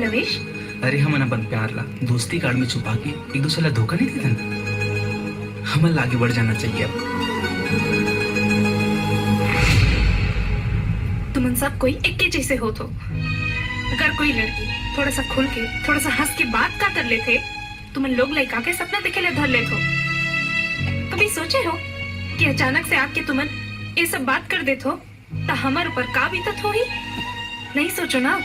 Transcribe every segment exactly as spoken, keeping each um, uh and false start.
लवेश, अरे, हमन अपन प्यार ला दोस्ती कार्ड में छुपा के एक दूसरे ला धोखा नहीं देथन। हमन ला आगे बढ़ जाना चाहिए अब। तुमन सब कोई एक ही जैसे होत हो। अगर कोई लड़की थोड़ा सा खुल के, थोड़ा सा हंस के बात का कर लेथे, तुमन लोग लइका के सपना देखे ले धर लेत हो। कभी सोचे हो कि अचानक से आके तुमन ये सब बात कर देत हो, त हमर ऊपर का बीतत होही? नहीं सोचो ना।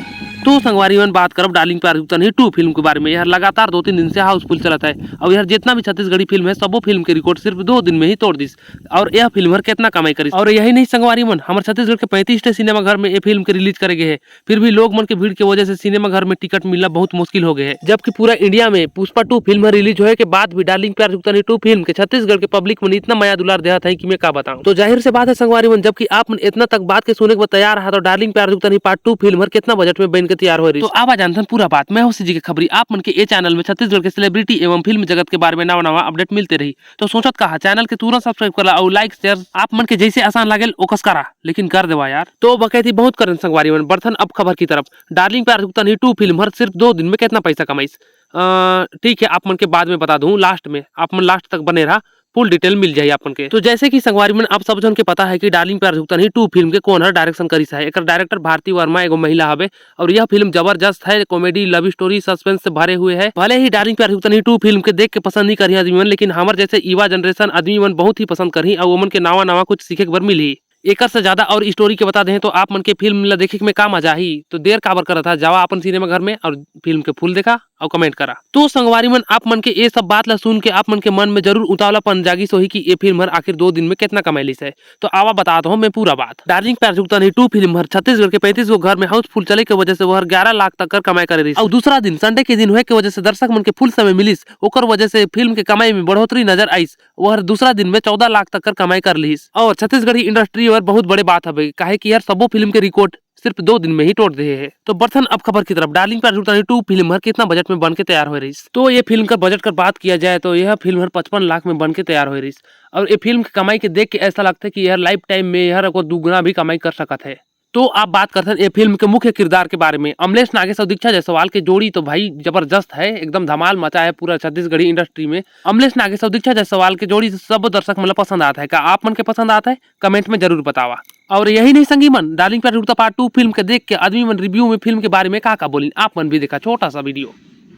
तो संगवारी मन, बात करब डार्लिंग प्यार झुकता नहीं टू फिल्म के बारे में। यह लगातार दो तीन दिन से हाउसफुल चलत है। अब यह जितना भी छत्तीसगढ़ी फिल्म है, सबो फिल्म के रिकॉर्ड सिर्फ दो दिन में ही तोड़ दिस। और यह फिल्म हर कितना कमाई करिस। और यही नहीं संगवारी मन, हमर छत्तीसगढ़ के पैंतीस ठे सिनेमा घर में ये फिल्म के रिलीज करे गए है, फिर भी लोग मन के भीड़ के वजह से सिनेमा घर में टिकट मिलना बहुत मुश्किल हो गए है। जबकि पूरा इंडिया में पुष्पा टू फिल्म रिलीज होए के बाद भी डार्लिंग प्यार झुकता नहीं टू फिल्म के छत्तीसगढ़ के पब्लिक मन इतना मया दुलार देहत है कि मैं का बताऊं। तो जाहिर से बात है संगवारी मन, जबकि आप मन इतना तक बात के सुने के बाद तैयार रहा, तो डार्लिंग प्यार झुकता नहीं पार्ट टू फिल्म हर कितना बजट में बन के तैयार हो रही। तो आवा जानथन पूरा बात। मैं हूं सीजी के खबरी। आप मन के ए चैनल में छत्तीसगढ़ के सेलिब्रिटी एवं फिल्म जगत के बारे में नवा नवा अपडेट मिलते रही। तो सोचत का हा, चैनल के तुरंत सब्सक्राइब कर ला और लाइक शेयर आप मन के जैसे आसान लागेल ओकस करा, लेकिन कर देवा यार। तो बकैती बहुत करन संगवारी मन, बढ़थन अब खबर की तरफ। डार्लिंग प्यार झुकता नहीं टू फिल्म हर सिर्फ दो दिन में कितना पैसा कमाइस? अ, ठीक है, आप मन के बाद में बता दूं, लास्ट में, आप मन लास्ट तक बने रहा, फुल डिटेल मिल जाही आप मन के। तो जैसे कि संगवारी मन, आप सब जन के पता है कि डार्लिंग प्यार झुकता नहीं टू फिल्म के कौन हर डायरेक्शन करिस है। एकर डायरेक्टर भारती वर्मा एगो महिला हवे और यह फिल्म जबरदस्त है, कॉमेडी, लव स्टोरी, सस्पेंस से भरे हुए है। भले ही डार्लिंग प्यार झुकता नहीं टू फिल्म के देख के पसंद नहीं करही आदमी मन, लेकिन हमर जैसे युवा जनरेशन आदमी मन बहुत ही पसंद करही और ओमन के नवा नवा कुछ सीखे के बर मिलही। एकर से ज्यादा और स्टोरी के बता दें तो आप मन के फिल्म ला देखे में का मजा आही, तो देर काबर करत हा, जावा अपन सिनेमा घर में और फिल्म के फुल देखा और कमेंट करा। तो संगवारी मन, आप मन के ये सब बात ला सुन के आप मन के मन में जरूर उतावलापन जागिस होही कि ये फिल्म हर आखिर दो दिन में कितना कमाई लिस है। तो आवा बतात हूँ मैं पूरा बात। डार्लिंग प्यार झुकता नहीं टू फिल्म हर छत्तीसगढ़ के पैंतीस गो घर में हाउसफुल चले के वजह से वह ग्यारह लाख तक कर कमाई करे रहिस और दूसरा दिन संडे के दिन होए के वजह से दर्शक मन के फुल समय मिलिस, ओकर वजह से फिल्म के कमाई में बढ़ोतरी नजर आइस। वह दूसरा दिन में चौदह लाख तक कर कमाई कर लिस और छत्तीसगढ़ी इंडस्ट्री बर बहुत बड़े बात हवे, काहे कि यार सबो फिल्म के रिकॉर्ड सिर्फ दो दिन में ही तोड़ दे है। तो बढ़थन अब खबर की तरफ। डार्लिंग प्यार झुकता नहीं टू फिल्म हर कितना बजट में बन के तैयार हो रही? तो ये फिल्म का बजट कर बात किया जाए तो यह फिल्म हर पचपन लाख में बन के तैयार हो रही और ये फिल्म की कमाई के देख के ऐसा लगता है कि यह लाइफ टाइम में यह को दुगुना भी कमाई कर सकत है। तो आप बात करथन ये फिल्म के मुख्य किरदार के बारे में। अमलेश नागेश और दीक्षा जायसवाल के जोड़ी तो भाई जबरदस्त है, एकदम धमाल मचा है पूरा छत्तीसगढ़ी इंडस्ट्री में। अमलेश नागेश और दीक्षा जायसवाल के जोड़ी सब दर्शक मन ला पसंद आता है। का आप मन के पसंद आता है? कमेंट में जरूर बतावा। और यही नहीं संगी मन, डार्लिंग प्यार झुकता पार्ट टू फिल्म के देख के आदमी मन रिव्यू में फिल्म के बारे में का का बोलिन, आप मन भी देखा छोटा सा वीडियो।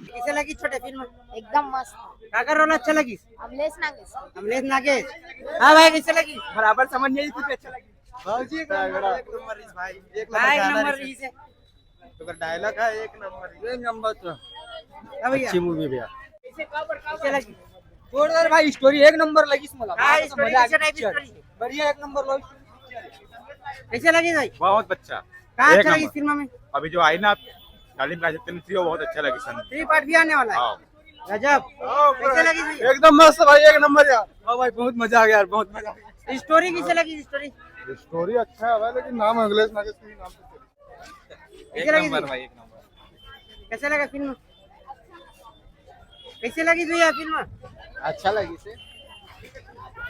कैसे लगी छोटे फिल्म? एकदम मस्त। काकर रोल अच्छा लगी? अमलेश नागेश। अमलेश नागेश। हाँ भाई, कैसे लगी? बराबर समझ नहीं आई थी, अच्छा लगी। भाजी एक नंबर, एक नंबर रहीस भाई, एक नंबर भाई, एक गाना नंबर रहीस। रहीस है। तो डायलॉग है एक नंबर। एक नंबर तो हाँ भैया। अच्छी मूवी भैया। कैसे लगी? जोरदार भाई, स्टोरी एक नंबर लगी मला। हाँ, मजा आ गई। स्टोरी बढ़िया, एक नंबर लव स्टोरी। कैसे लगी भाई? बहुत अच्छा। कहाँ एक अच्छा लगी नंबर। फिल्म में? अभी जो आई ना, डार्लिंग प्यार झुकता नहीं थ्री, वो बहुत अच्छा लगी सन। थ्री पार्ट भी आने वाला है। हाँ। गजब। हाँ, कैसे लगी भैया? एकदम मस्त भाई, एक नंबर यार। हाँ भाई, बहुत मजा आ गया यार, बहुत मजा आ गया। स्टोरी कैसे लगी? स्टोरी स्टोरी अच्छा है भाई, लेकिन नाम अमलेश नागेश के नाम से कैसे एक लगी नंबर थी? भाई, एक नंबर। कैसे लगा फिल्म? कैसे लगी भैया फिल्म? अच्छा लगी से।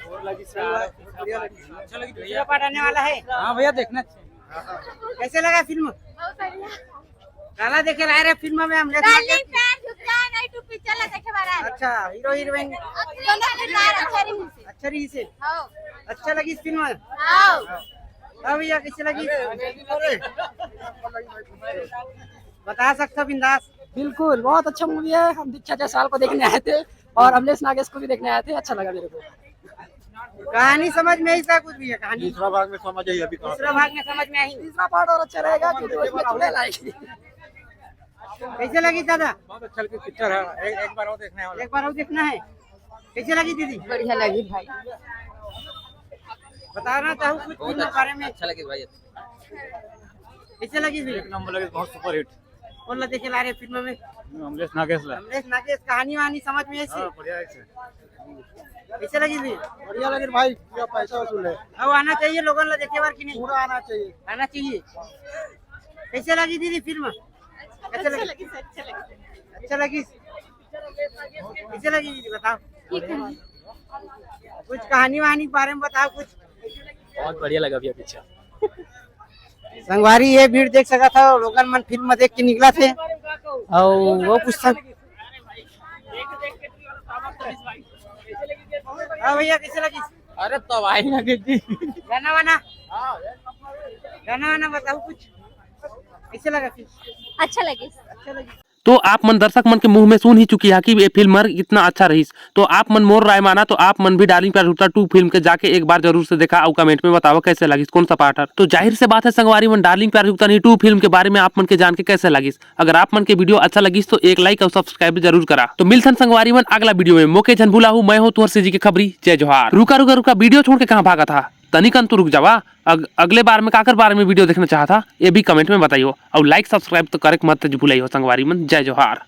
और लगी से। बढ़िया लगी। अच्छा लगी। दूसरा पार्ट आने वाला है। हाँ भैया, देखना चाहिए। कैसे लगा फिल्म? बहुत बढ़िया। काला देखे रहा रे फिल्म में हम देखना डार्लिंग चाहिए। प्यार झुकता नहीं टू पिक्चर ला देखे बारा। अच्छा, हीरो हीरोइन। दोनों किरदार अच्छा रही से। अच्छा रही से। हाँ। अच्छा लगी इस फिल्म में? हाँ। हाँ भैया, कैसे लगी? बता सकते हो बिंदास। बिल्कुल, बहुत अच्छा मूवी है। हम दीक्षा जायसवाल को देखने आए थे और अमलेश नागेश को भी देखने आए थे, अच्छा लगा मेरे को। कहानी समझ में आई सा कुछ भी है कहानी? तीसरा भाग में समझ आई अभी कहाँ तीसरा भाग में समझ में आई। तीसरा पार्ट और अच्छा रहेगा क्योंकि उसमें चुड़ैल आएगी। कैसे लगी दादा? बहुत अच्छा लगी पिक्चर है, एक, एक बार और देखने वाला। एक बार और देखना है। कैसे लगी दीदी? बढ़िया लगी भाई। बताना चाहूँ कुछ बहुत फिल्म के अच्छा, बारे में। अच्छा लगी भाई। कैसे लगी फिल्म? एक नंबर लगी, बहुत सुपरहिट। कौन ला देखे ला रहे फिल्म में? अमलेश नागेश ला। अमलेश नागेश, कहानी वहानी समझ में आई से? हाँ, बढ़िया है। कैसे लगी फिल्म? बढ़िया लगी भाई, पूरा पैसा वसूल है। अब आना चाहिए लोगन ला देखे बार कि नहीं? पूरा आना चाहिए। आना चाहिए। कैसे लगी दीदी फिल्म? कैसे अच्छा लगी? लगी, अच्छा लगी। अच्छा लगी? कैसे लगी दीदी, बताओ। ठीक है। कुछ कहानी वहानी के बारे में बताओ कुछ। बहुत बढ़िया लगा भैया पिक्चर। संगवारी, ये भीड़ देख सकत हव, लोगन मन फिल्म देख के निकलत हे। अउ वो पूछता। हाँ भैया, कैसे लगी? अरे तो भाई लगे जी। गाना वाना, गाना वाना बताओ कुछ, कैसे लगा फिल्म? अच्छा लगिस। अच्छा लगिस। तो आप मन दर्शक मन के मुंह में सुन ही चुकी है कि ये फिल्म हर इतना अच्छा रहिस। तो आप मन मोर राय माना, तो आप मन भी डार्लिंग प्यार हुकता टू फिल्म के जाके एक बार जरूर से देखा अउ कमेंट में बतावा कैसे लगिस, कौन सा पार्ट हर। तो जाहिर से बात है संगवारी मन, डार्लिंग प्यार हुकता नहीं टू फिल्म के बारे में आप मन के जान के कैसे लगिस। अगर आप मन के वीडियो अच्छा लगिस तो एक लाइक अउ सब्सक्राइब जरूर करा। तो मिलथन संगवारी मन अगला वीडियो में। मोके झन भुलाहू, मैं हूँ तुहर सीजी के खबरी। जय जोहार। रुका रुका रुका, वीडियो छोड़ के कहाँ भागा था? तनिकन तो रुक जावा। अग, अगले बार में काकर बारे में वीडियो देखना चाहता, ये भी कमेंट में बताइयो। और लाइक सब्सक्राइब तो करे के मत भुलाइयो संगवारी मन। जय जोहार।